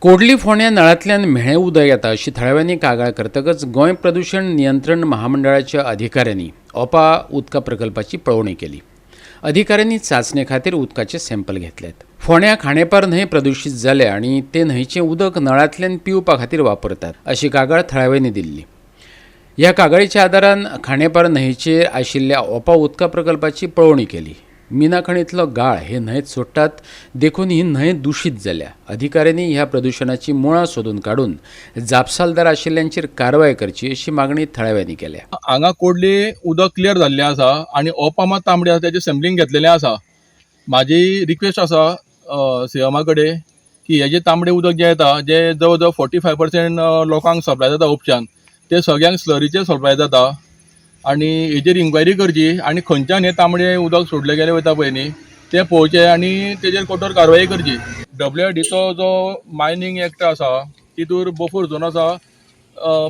Coldly फोंड्या नळांतल्यान म्हेळें उदक येता अशी थळाव्यांनी कागाळ करतकच गोंय प्रदूशण नियंत्रण महामंडळाच्या अधिकाऱ्यांनी ओपा उदका प्रकल्पाची पळोवणी केली. अधिकाऱ्यांनी चांचणे खातीर उदकाचे सॅम्पल घेतल्यात. फोंड्या खांडेपार न्हंय प्रदुशीत जाल्या आनी ते न्हंयचें उदक नळांतल्यान पिवपा खातीर वापरतात अशी कागाळ थळाव्यांनी दिल्ली. ह्या कागाळीच्या आदारान खांडेपार न्हंयचेर आशिल्ल्या ओपा उदका प्रकल्पाची पळोवणी केली. मिना खणींतलो गाळ हे न्हंयेत सोडटात देखून ही न्हंय दुशीत जाल्या. अधिकाऱ्यांनी ह्या प्रदुशणाची मुळां सोदून काडून जापसालदार आशिल्ल्यांचेर कारवाय करची अशी मागणी थळाव्यांनी केल्या. हांगा कोडली उदक क्लियर जाल्लें आसा आनी ओपा मात तांबडी आसा, तेजें सॅम्पलींग घेतलेलें आसा. म्हाजी रिक्वेस्ट आसा सीएमा कडेन की हे जे तांबडें उदक जें येता, जें जवळ जवळ 45% लोकांक सप्लाय जाता उपच्यान, ते सगळ्यांक स्लरीचेर सप्लाय जाता आनी हेजेर इन्क्वायरी करची आनी खंयच्यान हें तांबडें उदक सोडलें गेलें वयता पळय न्ही, तें पळोवचें आनी तेजेर कठोर कारवाई करची. डब्ल्यू आर डीचो जो मायनींग एक्ट आसा, तितूर बफर झोन आसा.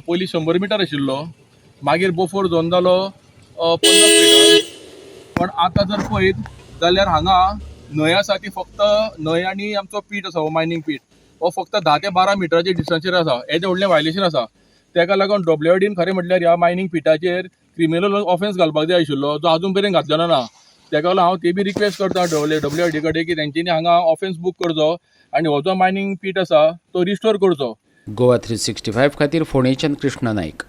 पयलीं 100 मिटर आशिल्लो, मागीर बफर झोन जालो 50 मिटर. पण आतां जर पळयत जाल्यार हांगा न्हंय आसा ती फक्त न्हंय आनी आमचो पीट आसा, हो मायनींग पीट हो फक्त 10 ते 12 मिटराच्या डिस्टन्सीर आसा. हेजें व्हडलें वायलेशन आसा. तेका लागून डब्ल्यू आर डीन खरें म्हटल्यार ह्या मायनींग पिटाचेर क्रिमिनल ऑफेन्स घालपाक जाय आशिल्लो, जो आजून मेरेन घातलेलो ना. तेका लागून हांव ती बी रिक्वेस्ट करता डब्ल्यू आर डी कडेन की तेंच्यांनी हांगा ऑफेन्स बूक करचो आनी हो जो मायनींग पीट आसा तो रिस्टोर करचो. गोवा 365 खातीर फोंडेच्यान कृष्णा नायक.